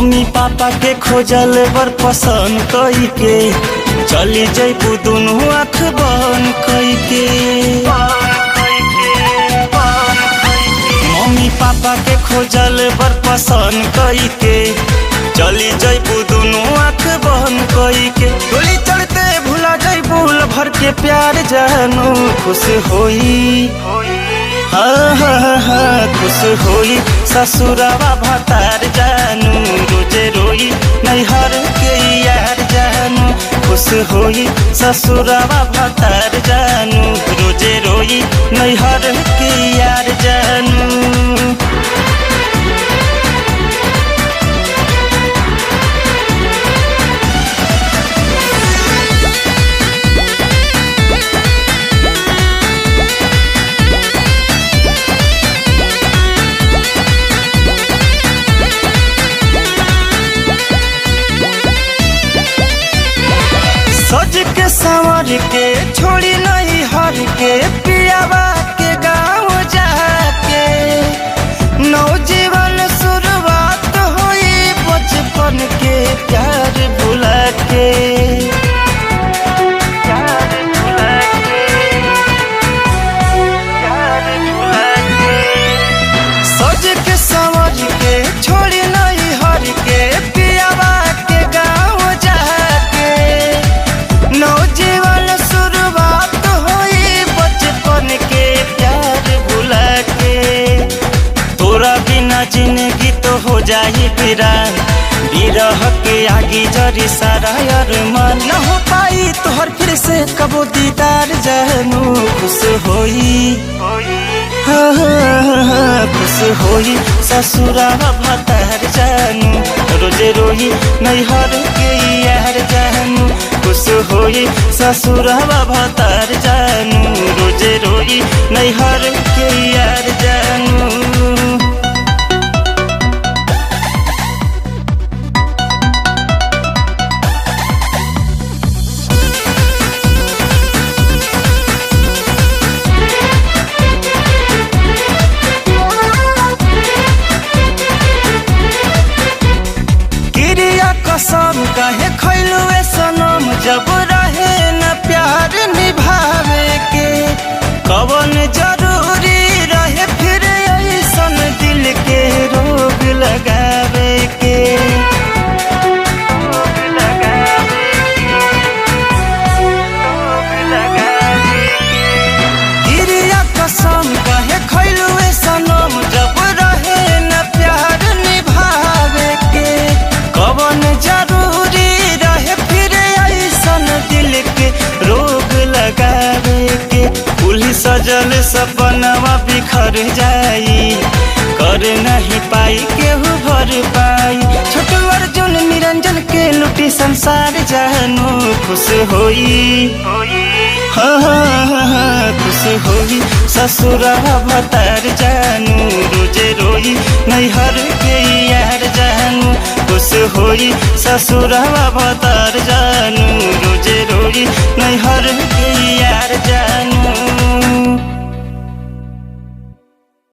Mummy papa के खोजल बर पसंद कई के चली जैबू दुनू आँख बंद कई के। मम्मी पापा के खोजल बर पसंद कई के चली जैबू दुनू आँख बंद कई के। डोली चढ़ते भुला जैबू भर के प्यार जानू खुश होई, हाँ हाँ हाँ खुश होई ससुरवा भतार जानू रोजे रोई नैहर के यार जानू खुश होई ससुरवा भतार जानू रोजे रोई नैहर के यार जानू। सज के संवर के छोड़ी नहीं हर के पियावा के गाँव जाके नौजीवन शुरुआत हुई बचपन के प्यार भुला के, प्यार भुला के, प्यार भुला के। सज के संवर के छोड़ी नहीं हर के पियावा के गाँव जाके नौजीवन शुरुआत होई बचपन के प्यार भुला के। तोरा बिना जिंदगी तो हो जाई वीरान, बिरह के आगी जरी सारा अरमान न हो पाई तोहर फिर से कबो दीदार जानू खुश होई, हाँ हाँ हाँ खुश होई ससुरवा भतार जानू रोजे रोई नैहर के यार जानू खुश होई ससुरवा भतार जानू रोजे रोई नैहर के यार जानू। क्रिया कसम काहे खैलू ए सनम जब रहे न प्यार निभावे के, कवन जरूरी रहे फिर ऐसन दिल के रोग लगावे के, रोग लगावे के, रोग लगावे के। क्रिया कसम काहे खैलू ए सनम जब रहे न प्यार निभावे के, कवन जरूरी रहे फिर ऐसन दिल के रोग लगावे के। पुलिस सजल सपनवा बिखर जाई कर नहीं पाई केहू भर पाई, छोटू अर्जुन निरंजन के लुटी संसार जानू खुश होई, हाँ हाँ हाँ खुश होई ससुरवा भतार जानू रोजे रोई नैहर के यार जानू खुश होई ससुरवा।